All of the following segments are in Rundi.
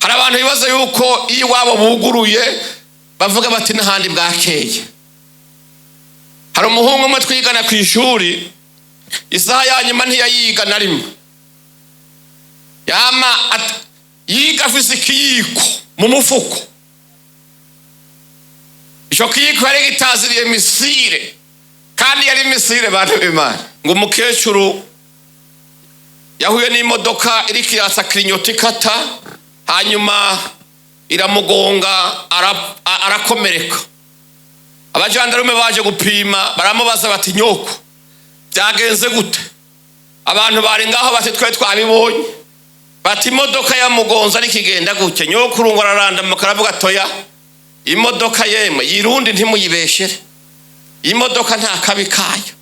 Hari abantu bibaza yuko iyo iwabo buguruye bavuga bati n'ahandi bwakeye. Hari umuhungu umwe twigana ku ishuri, isaha ya nyuma ntiyayiga na rimwe, yama yiga afise ikiyiko mu mufuko. Ico kiyiko yari gitaziriye misire, kandi yari misire. Bantu b'Imana, ngo umukecuru yahuye n'imodoka iriko iratsa clignotant ikata, hanyuma iramugonga, arakomereka. Abajandarume baje gupima, baramubaza bati: "Nyoko, byagenze gute?" Abantu bari ngaho bati: "Twe twabibonye." Bati: "Imodoka yamugonze ariko igenda gutya." Nyokuru ngo ararandamuka, aravuga: "Toya, imodoka yemwe yirundi ntimuyibeshere, imodoka nta kabi kayo,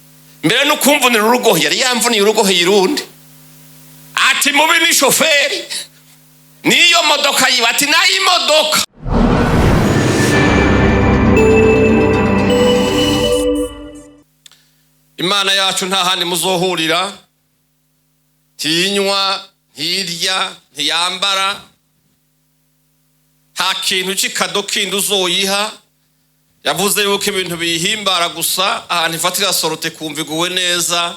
mbere no kumvunira urugohe yari yamvuniye urugohe yirundi." Ati: "Mubi ni shoferi niyo modoka yiwe." Ati: "Nayo imodoka." Imana yacu nta handi muzohurira, ntiyinywa, ntirya, ntiyambara, nta kintu c'ikado kindi uzoyiha. Yavuze yuko ibintu biyihimbara gusa, ahantu ifatira sorote kumva iguwe neza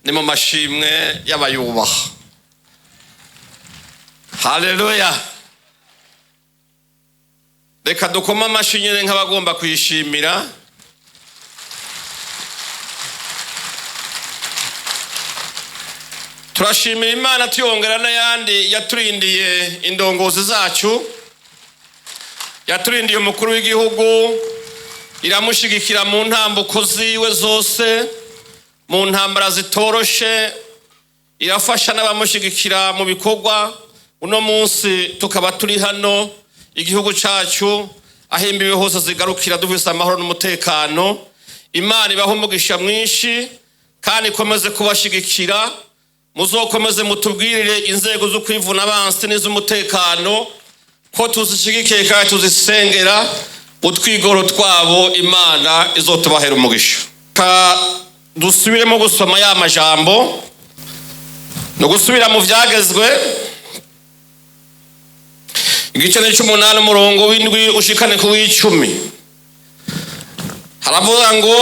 ni mu mashimwe y'abayubaha. Haleluya! Reka dukome amashyi nyine nk'abagomba kuyishimira. Turashimira Imana, tuyongera n'ayandi yaturindiye indongozi zacu, yaturindiye umukuru w'igihugu, iramushigikira mu ntambuko ziwe zose, mu ntambara zitoroshe, irafasha n'abamushigikira mu bikorwa. Uno munsi tukaba turi hano, igihugu cacu aho imbibe hose zigarukira dufise amahoro n'umutekano. Imana ibaho umugisha mwinshi kandi ikomeze kubashigikira. Muzokomeze mutubwirire inzego zo kwivuna abansi n'iz'umutekano ko tuzishigikiye kandi tuzisengera. Utwigoro twabo Imana izotubahera umugisha. Ka dusubiremo gusoma ya majambo, ni ugusubira mu Vyagezwe, igice c'umunani, umurongo w'indwi ushikane ku w'icumi. Haravuga ngo: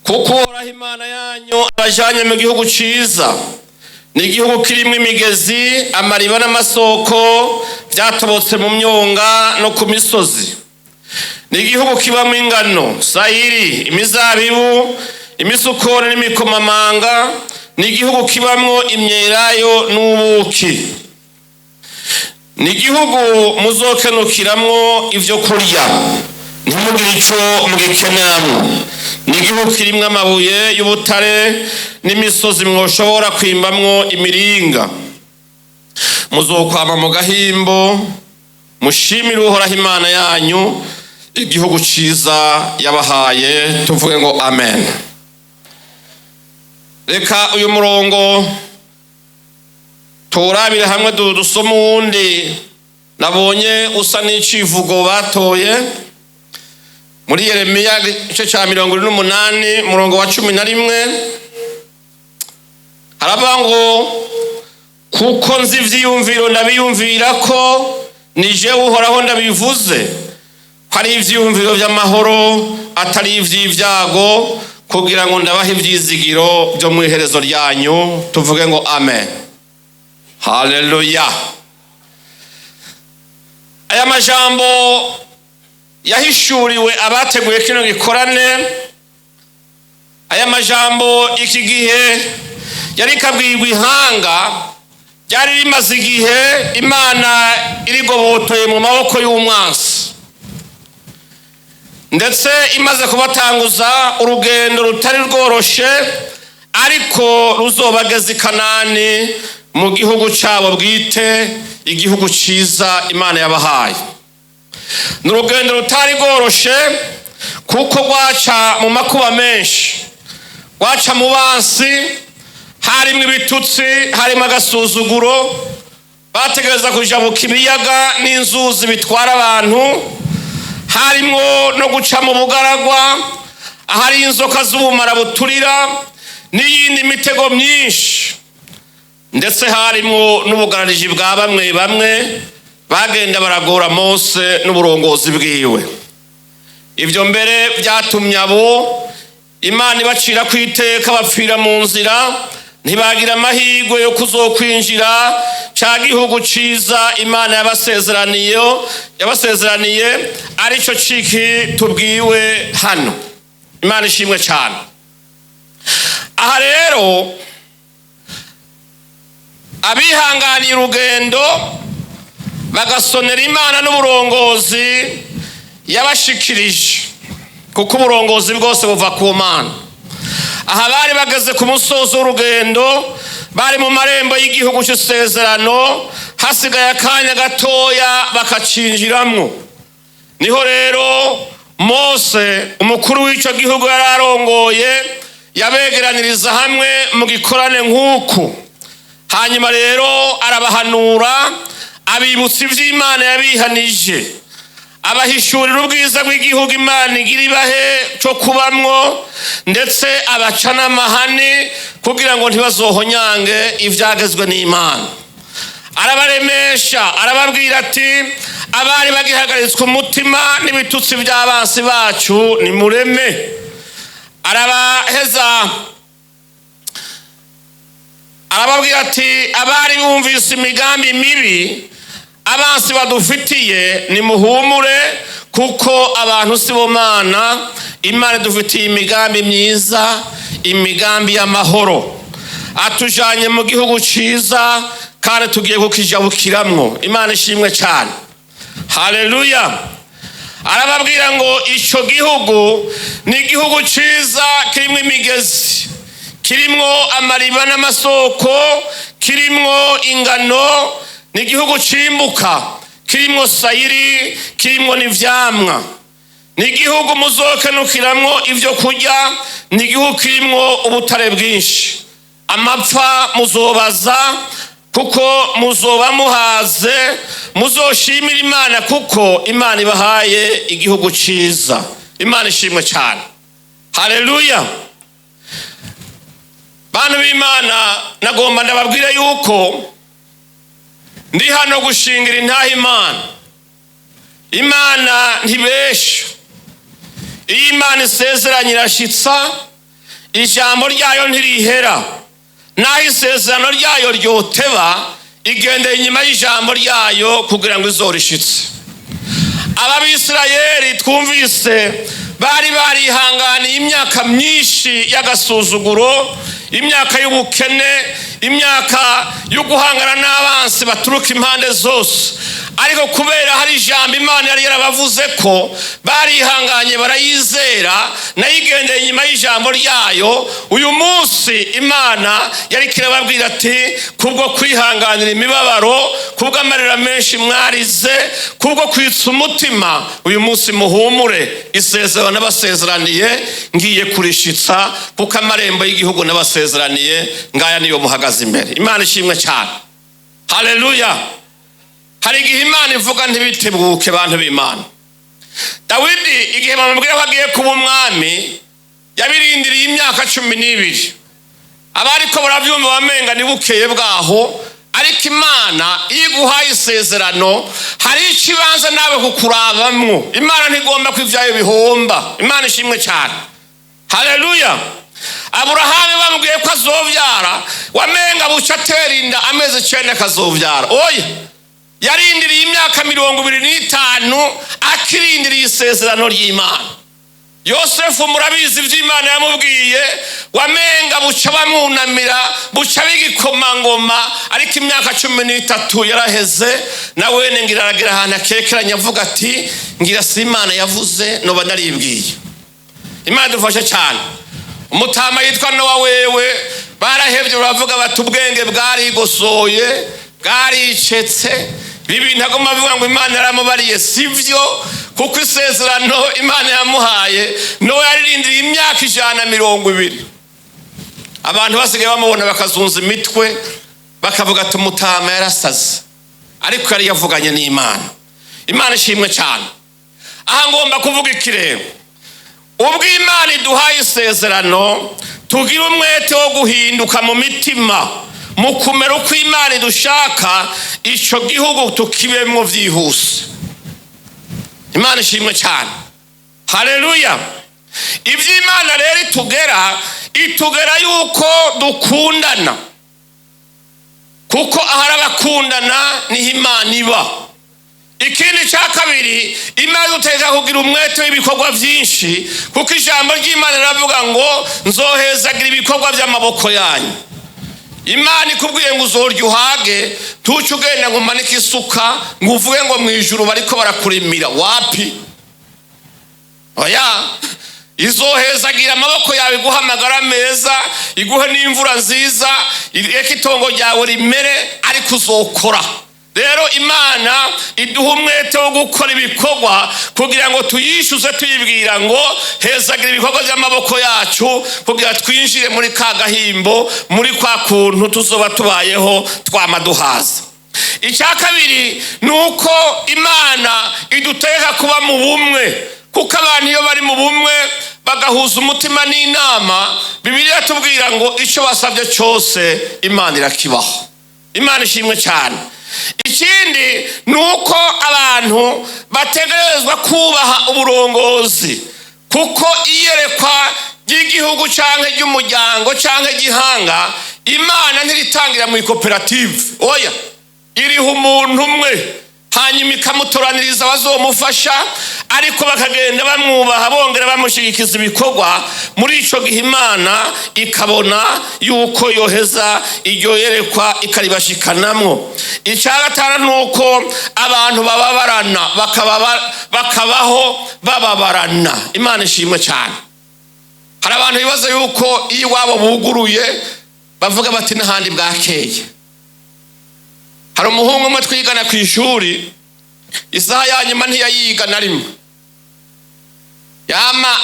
"Kuko Uhoraho Imana yanyu abajanye mu gihugu ciza, ni igihugu kirimwo imigezi, amariba n'amasoko vyatobotse mu myonga no ku misozi, ni igihugu kibamo ingano, sayiri, imizabibu, imisukoni n'imikomamanga, ni igihugu kibamwo imyelayo n'ubuki, ni igihugu muzokenukiramwo ivyo kurya ntimugire ico mugikeneramwo, ni igihugu kirimwo amabuye y'ubutare n'imisozi mwoshobora kwimbamwo imiringa. Muzokwama mu gahimbo, mushimire Uhoraho Imana yanyu igihugu ciza yabahaye." Tuvuge ngo amen. Reka uyu murongo tuwurabire hamwe, dusome uwundi nabonye usa n'icivugo batoye muri Yeremiya, igice ca 78, umurongo wa 11. Haravuga ngo: "Kuko nzi ivyiyumviro ndabiyumvira ko, ni jewe Uhoraho ndabivuze, ko ari ivyiyumviro vy'amahoro atari ivy'ivyago, kugira ngo ndabahe ivyizigiro vyo mu iherezo ryanyu." Tuvuge ngo amen. Haleluya! Aya majambo yahishuriwe abateguye kino gikorane. Aya majambo iki gihe yari kabwirwa ihanga ryari rimaze igihe Imana irigobotoye mu maboko y'umwansi, ndetse imaze kubatanguza urugendo rutari rworoshe, ariko ruzobageza i Kanani, mu gihugu cyabo bwite, igihugu cyiza Imana yabahaye. Ni urugendo rutari rworoshe kuko rwaca mu makuba menshi, rwaca mu bansi, harimo ibitutsi, harimo agasuzuguro. Bategereza kujabuka ibiyaga n'inzuzi bitwara abantu, harimo no guca mu bugaragwa ahari inzoka z'ubumara buturira n'iyindi mitego myinshi. Ndetse harimo n'ubugarariji bwa bamwe bamwe bagenda baragora Mose n'uburongozi bwiwe. Ibyo mbere byatumye abo Imana ibacira ku iteka, bapfira mu nzira, ntibagira amahirwe yo kuzokwinjira cya gihugu ciza Imana yabasezeraniye, aricyo ciki tubwiwe hano. Imana ishimwe cyane. Aha rero, abihanganiye urugendo, bagasonera Imana n'uburongozi yabashikirije, kuko uburongozi bwose buva ku Mana. Aha bari bageze ku musozo w'urugendo, bari mu marembo y'igihugu cy'isezerano, hasigaye akanya gatoya bakacinjiramwo. Niho rero Mose, umukuru w'icyo gihugu yari arongoye, yabegeraniriza hamwe mu gikorane nk'uku. Hanyuma rero arabahanura, abibutsa iby'Imana yabihanije, abahishurira ubwiza bw'igihugu Imana igira ibahe cyo kubamwo, ndetse abaca n'amahane kugira ngo ntibazohonyange ibyagezwe n'Imana. Arabaremesha, arababwira ati: "Abari bagihagaritswe umutima n'ibitutsi by'abansi bacu, nimureme." Arabaheza arababwira ati: "Abari bumvise imigambi mibi abansi badufitiye, nimuhumure, kuko abantu si bo Mana. Imana idufitiye imigambi myiza, imigambi y'amahoro. Atujanye mu gihugu ciza kandi tugiye kukijabukiramwo." Imana ishimwe cyane, haleluya. Arababwira ngo icyo gihugu ni igihugu ciza, kirimo imigezi, kirimwo amariba n'amasoko, kirimwo ingano, ni igihugu cimbuka, kirimwo sayiri, kirimwo n'ivyamwa. Ni igihugu muzokenukiramwo ibyo kurya, ni igihugu kirimwo ubutare bwinshi. Amapfa muzobaza, kuko muzoba muhaze. Muzoshimira Imana, kuko Imana ibahaye igihugu ciza. Imana ishimwe cyane, haleluya. Bantu b'Imana, nagomba ndababwire yuko ndi hano gushingira intaha Imana. Imana ntibesha. Iyo Imana isezeranye irashitsa, ijambo ryayo ntirihera. Naho isezerano ryayo ryoteba, igendeye inyuma y'ijambo ryayo kugira ngo izorishitse. Aba Bisirayeli twumvise bari barihanganiye imyaka myinshi y'agasuzuguro, imyaka y'ubukene, imyaka yo guhangana n'abansi baturuka impande zose. Ariko kubera hari ijambo Imana yari yarabavuze ko, barihanganye, barayizera, nayo igendeye inyuma y'ijambo ryayo. Uyu munsi Imana yari kirababwira ati: "Kubwo kwihanganira imibabaro, kubw'amarira menshi mwarize, kubwo kwitsa umutima, uyu munsi muhumure. Isezerano nabasezeraniye ngiye kurishitsa, kuko amarembo y'igihugu nabasezeraniye ngaya, niyo muhagaze imbere." Imana ishimwe cyane, haleluya. Hari igihe Imana ivuga ntibitebuke. Bantu b'Imana, Dawidi igihe bamubwira ko agiye kuba umwami, yabirindiriye imyaka 12. Abariko barabyumva bamenga ni bukeye bwaho, ariko Imana iyo iguhaye isezerano, hari ikibanza nawe kukurabamwo. Imana ntigomba ko ibyayo bihomba. Imana ishimwe cyane, haleluya. Aburahamu bamubwiye ko azovyara, wamenga buca atera inda, amezi 9 akazovyara. Oya, yarindiriye imyaka 25 akirindiriye isezerano ry'Imana. Yosefu murabizi iby'Imana yamubwiye, wamenga buca bamwunamira, buca b'igikomangoma, ariko imyaka 13 yaraheze. Na wene ngira aragira ahantu akekeranya, avuga ati: "Ngira si Imana yavuze, noba naribwiye." Imana idufashe cyane. Umutama yitwa Nowa wewe barahebye, baravuga bati: "Ubwenge bwarigosoye, bwaricetse. Ibi bintu agomba avuga ngo Imana yaramubariye sivyo," kuko isezerano Imana yamuhaye, Nowa yararindiriye imyaka 120. Abantu basigaye bamubona bakazunza imitwe, bakavuga ati: "Umutama yarasaze," ariko yari yavuganye n'Imana. Imana ishimwe cyane. Aha ngomba kuvuga ikirego: ubwo Imana iduhaye isezerano, tugira umwete wo guhinduka mu mitima. Mu kumera uko Imana idushaka, icyo gihugu tukibemwo byihuse. Imana ishimwe cyane, haleluya. Iby'Imana rero itugera yuko dukundana, kuko ahari abakundana niho Imana iba. Ikindi cya kabiri, Imana iduteka kugira umwete w'ibikorwa byinshi, kuko ijambo ry'Imana riravuga ngo: "Nzohezagira ibikorwa by'amaboko yanyu." Imana ikubwiye ngo uzorya uhage, ntuce ugenda ngo umanike isuka ngo uvuge ngo mu ijuru bariko barakurimira. Wapi, oya. Izohezagira amaboko yawe, iguhe amagara meza, iguhe n'imvura nziza, ireke itongo ryawe rimere, ariko uzokora. Rero Imana iduha umwete wo gukora ibikorwa kugira ngo tuyishyuze, tuyibwira ngo: "Hezagira ibikorwa by'amaboko yacu," kugira twinjire muri ka gahimbo, muri kwa kuntu tuzoba tubayeho twama duhaza. Icya kabiri ni uko Imana iduteka kuba mu bumwe, kuko abantu iyo bari mu bumwe bagahuza umutima n'inama, Bibiliya tubwira ngo icyo basabye cyose Imana irakibaho. Imana ishimwe cyane. Ikindi ni uko abantu bategerezwa kubaha uburongozi, kuko iyerekwa ry'igihugu cyangwa ry'umuryango cyangwa ry'ihanga, Imana ntiritangira mu ikoperative. Oya, iriho umuntu umwe, hanyuma ikamutoraniriza abazomufasha, ariko bakagenda bamwubaha, bongera bamushyigikiza ibikorwa. Muri icyo gihe Imana ikabona yuko yoheza iryo yerekwa ikaribashikanamwo. Icya gatanu ni uko abantu bababarana, bakabaho bababarana. Imana ishimwe cyane. Hari abantu bibaza yuko iyo iwabo buguruye bavuga bati: "N'ahandi bwakeye." Hari umuhungu umwe twigana ku ishuri, isaha ya nyuma ntiyayiga na rimwe. Yama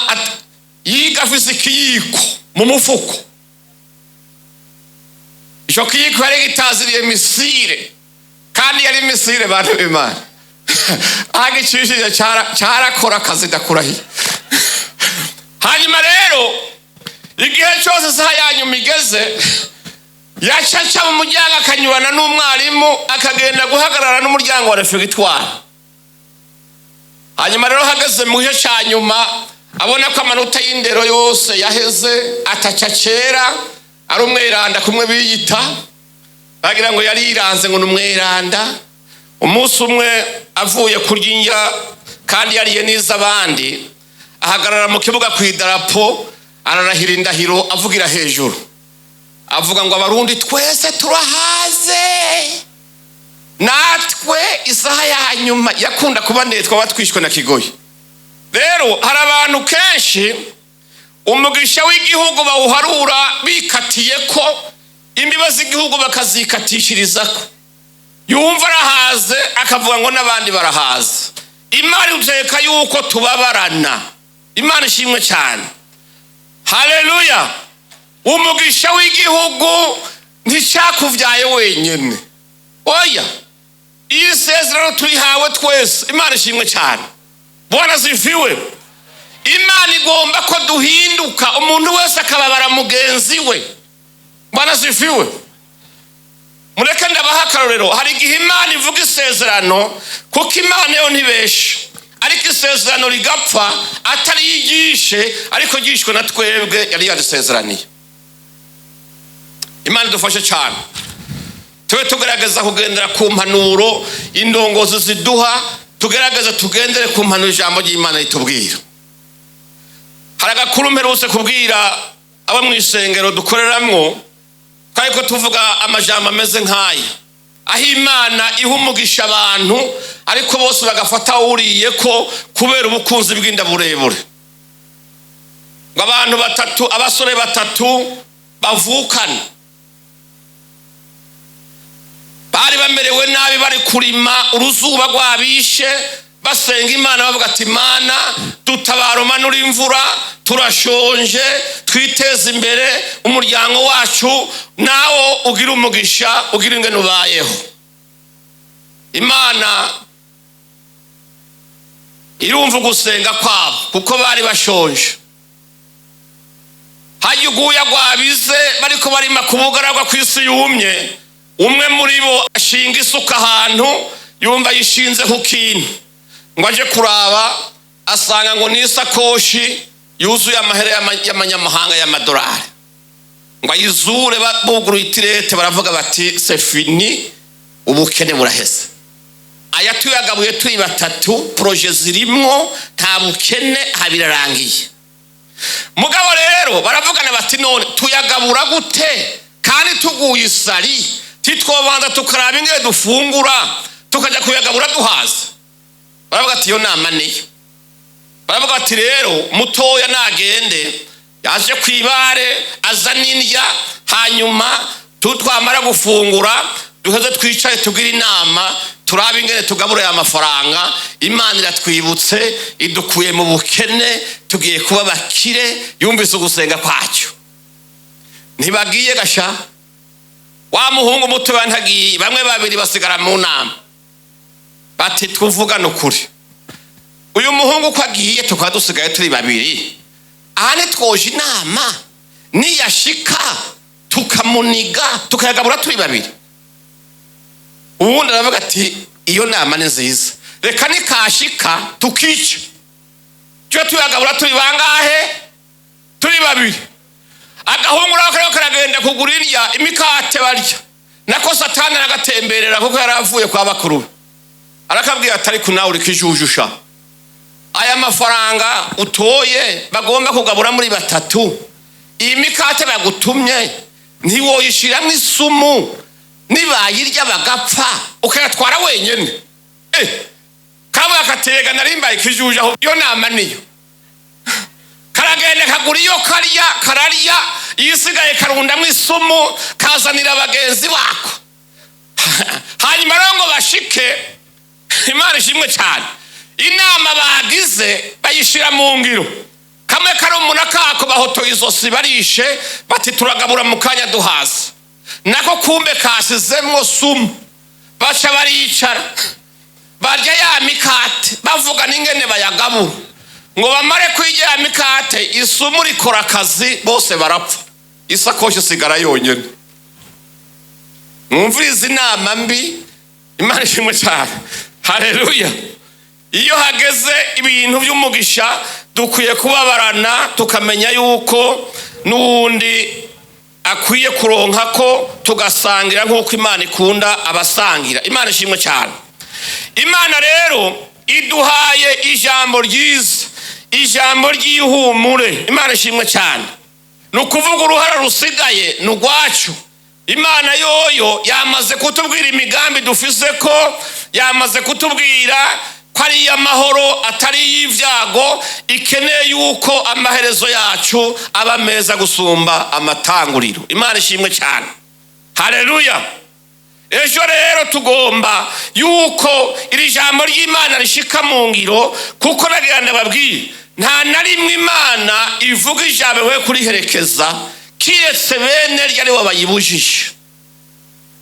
yiga afise ikiyiko mu mufuko. Icyo kiyiko yari gitaziriye missile, kandi yari missile. Bantu b'Imana, aho agicishije cyarakora akazi gakurahiye. Hanyuma rero igihe cyose isaha ya nyuma igeze, yacaca mu muryango akanyurana n'umwarimu, akagenda guhagarara n'umuryango wa réfectoire. Hanyuma rero hageze mu gice cya nyuma, abona ko amanota y'indero yose yaheze, ataca kera ari umweranda kumwe biyita, bagira ngo yari yiranze ngo ni umweranda. Umunsi umwe avuye kurya indya kandi yariye n'iz'abandi, ahagarara mu kibuga ku idarapo, ararahira indahiro, avugira hejuru, avuga ngo: "Abarundi twese turahaze, natwe isaha ya nyuma yakunda kuba ndende, twaba twishwe na kigoyi." Rero hari abantu kenshi umugisha w'igihugu bawuharura bikatiye ko imbibe z'igihugu bakazikatishirizako. Yumva arahaze, akavuga ngo n'abandi barahaze. Imana iteka yuko tubabarana. Imana ishimwe cyane, haleluya. Umugisha w'igihugu nticyakubyaye wenyine, oya. Iyi sezerano tuyihawe twese. Imana ishimwe cyane, Bwana asifiwe. Imana igomba ko duhinduka, umuntu wese akababara mugenzi we. Bwana asifiwe. Mureke ndabaha akarorero. Hari igihe Imana ivuga isezerano, kuko Imana yo ntibesha, ariko isezerano rigapfa atari yigishe, ariko ryishwe na twebwe yari yarisezeraniye. Imana idufashe cyane, tube tugerageza kugendera ku mpanuro indongozi ziduha, tugerageze tugendere ku mpanuro ijambo ry'Imana ritubwira. Hari agakuru mperutse kubwira abo mu isengero dukoreramwo, twari ko tuvuga amajambo ameze nk'aya, aho Imana iha umugisha abantu, ariko bose bagafata wuriye ko kubera ubukunzi bw'inda burebure. Ngo abantu batatu, abasore batatu bavukana, bari bamerewe nabi, bari kurima uruzuba rwabishe, basenga Imana bavuga ati: "Imana dutabara, umanura imvura, turashonje, twiteze imbere, umuryango wacu nawo ugira umugisha, ugira ingene ubayeho." Imana irumva ugusenga kwabo kuko bari bashonje. Hajya uguya rwabize, bariko barima ku bugaragwa ku isi yumye. Umwe muri bo ashinga isuka ahantu, yumva yishinze ku kintu, ngo aje kuraba asanga ngo ni isakoshi yuzuye amahera y'amanyamahanga, y'amadolari. Ngo ayizure, buguruye itirete, baravuga bati: "C'est fini, ubukene buraheze. Aya tuyagabuye turi batatu, projets zirimwo, nta bukene, habirarangiye." Mugabo rero baravugana bati: "None tuyagabura gute kandi tuguye isari? Titwobanza tukaraba ingene dufungura, tukajya kuyagabura duhaze?" Baravuga ati: "Iyo nama niyo." Baravuga bati: "Rero mutoya nagende yaje ku ibare azana indya, hanyuma twamara gufungura duheze twicare tugire inama, turabe ingene tugabura aya mafaranga. Imana iratwibutse, idukuye mu bukene, tugiye kuba bakire, yumvise ugusenga kwacyo." Ntibagiye gasha. Wa muhungu mutoya ntagiye. Bamwe babiri basigara mu nama, bati: "Twuvugane ukuri, uyu muhungu uko agiye tukaba dusigaye turi babiri aha, ntitwoje inama niyashika tukamuniga, tukayagabura turi babiri?" Uwundi aravuga ati: "Iyo nama ni nziza, reka nikashika tukica, tujye tuyagabura turi bangahe? Turi babiri." Agahungu nako kariko karagenda kugura indya, imikate barya. Nako Satani aragatemberera, kuko yari avuye kwa bakuru be. Arakabwira ati: "Ariko nawe uri kijujusha, aya mafaranga utoye bagomba kugabura muri batatu, iyi mikate bagutumye ntiwoyishiramwo isumu, nibayirya bagapfa, ukayatwara wenyene?" Kavuga katega narimbaye ikijuju aho, iyo nama niyo. Karagenda kagura iyo karya, kararya, iyisigaye karundamwo isumu, kazanira bagenzi bako. Hanyuma rero ngo bashike, Imana ishimwe cyane, inama bagize bayishyira mu ngiro. Kamwe karumuna kako bahotoye izosi, barishe, bati: "Turagabura mu kanya duhaze." Nako kumbe kasizemwo sumu. Baca baricara, barya ya mikate, bavuga n'ingene bayagabura. Ngo bamare kwirya ya mikate, isumu rikora akazi, bose barapfa, isakoshi isigara yonyine. Mwumvirize inama mbi. Imana ishimwe cyane, haleluya. Iyo hageze ibintu by'umugisha, dukwiye kubabarana, tukamenya yuko n'uwundi akwiye kuronka ko tugasangira, nk'uko Imana ikunda abasangira. Imana ishimwe cyane. Imana rero iduhaye ijambo ryiza, ijambo ry'ihumure. Imana ishimwe cyane. Ni ukuvuga uruhara rusigaye ni urwacu. Imana yoyo yamaze kutubwira imigambi dufise, ko yamaze kutubwira ko ari iy'amahoro, atari iy'ibyago. Ikeneye yuko amaherezo yacu aba meza gusumba amatanguriro. Imana ishimwe cyane, haleluya. Ejo rero tugomba yuko iri jambo ry'Imana rishika mu ngiro, kuko nagira ndababwiye, nta na rimwe Imana ivuga ijambo we kuriherekeza, kiretse bene ryo aribo bayibujije.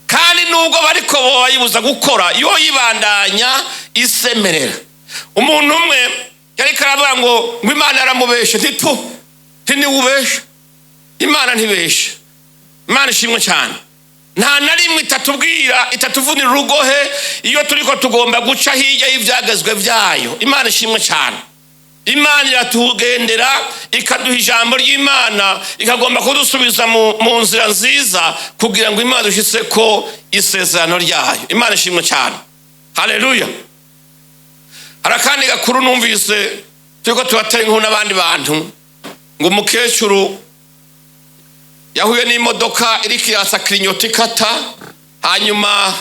Kandi nubwo bariko bayibuza gukora, yo yibandanya isemerera. Umuntu umwe yariko aravuga ngo Imana yaramubeshe. Ntitu ntiwubeshe, Imana ntibeshe. Imana ishimwe cyane. Nta na rimwe itatubwira, itatuvunira urugohe iyo turiko tugomba guca hirya y'ivyagezwe vyayo. Imana ishimwe cyane. Imana iratugendera, ikaduha ijambo ry'Imana, ikagomba kudusubiza mu nzira nziza, kugira ngo Imana dushitse ko isezerano ryayo. Imana ishimwe cyane, haleluya. Hari akandi gakuru numvise turiko turatera inkuru n'abandi bantu, ngo umukecuru yahuye n'imodoka iriko irasa clignotant ikata, hanyuma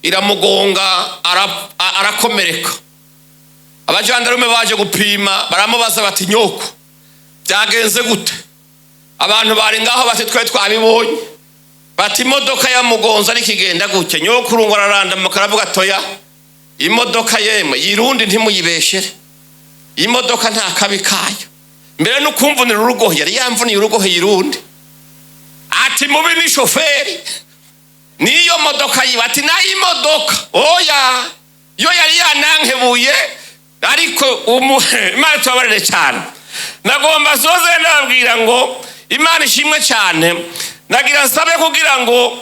iramugonga, arakomereka. Abajandarume baje gupima, baramubaza bati: "Nyoko, byagenze gute?" Abantu bari ngaho bati: "Twe twabibonye." Bati: "Imodoka yamugonze ariko igenda gutya." Nyokuru ngo ararandamuka, aravuga: "Toya, imodoka yemwe yirundi ntimuyibeshere, imodoka nta kabi kayo, mbere no kumvunira urugohe yari yamvuniye urugohe yirundi." Ati: "Mubi ni shoferi niyo modoka yiwe." Ati: "Nayo imodoka oya, yo yari yanankebuye." Ariko Imana tubabarire cyane. Nagomba soze ndababwira ngo Imana ishimwe cyane. Nagira nsabe kugira ngo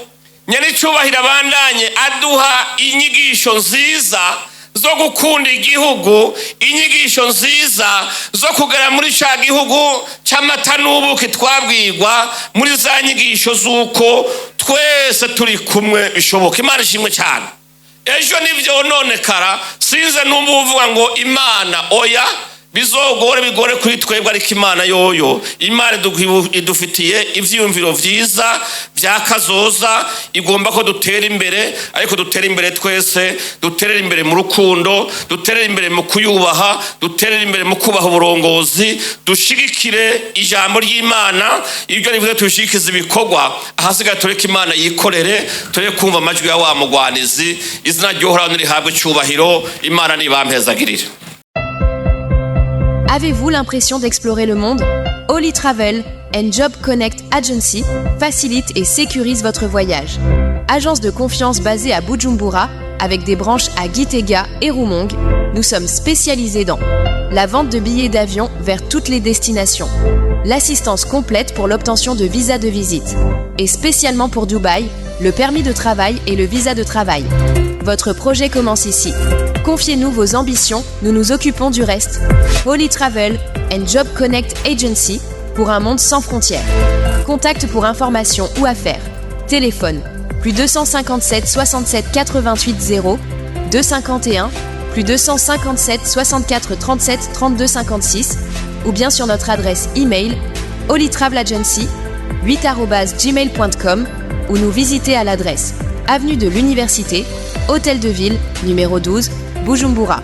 nyenicubahiro abandanye aduha inyigisho nziza zo gukunda igihugu, inyigisho nziza zo kugera muri cya gihugu cy'amata n'ubuki twabwirwa muri za nyigisho z'uko twese turi kumwe bishoboka. Imana ishimwe cyane. Ejo nivyononekara, sinze numva uvuga ngo Imana oya, bizogore bigore kuri twebwe, ariko Imana yoyo, Imana idufitiye ivyiyumviro vyiza vya kazoza. Igomba ko dutera imbere, ariko dutera imbere twese, duterere imbere mu rukundo, duterere imbere mu kuyubaha, duterere imbere mu kubaha uburongozi, dushigikire ijambo ry'Imana, ibyo rivuze tubishigikize ibikorwa. Ahasigaye tureke Imana yikorere, tureke kumva amajwi ya wa mugwanizi. Izina ry'Uhoraho nirihabwe icyubahiro. Imana nibampezagirire. Avez-vous l'impression d'explorer le monde? Holy Travel and Job Connect Agency facilite et sécurise votre voyage. Agence de confiance basée à Bujumbura, avec des branches à Gitega et Rumonge, nous sommes spécialisés dans la vente de billets d'avion vers toutes les destinations, l'assistance complète pour l'obtention de visas de visite, et spécialement pour Dubaï, le permis de travail et le visa de travail. Votre projet commence ici. Confiez-nous vos ambitions, nous nous occupons du reste. Holy Travel and Job Connect Agency pour un monde sans frontières. Contact pour information ou affaires. Téléphone +257 67 88 0 251 +257 64 37 32 56 ou bien sur notre adresse email holytravelagency 8@gmail.com ou nous visiter à l'adresse avenue de l'Université, Hôtel de Ville, numéro 12, Bujumbura.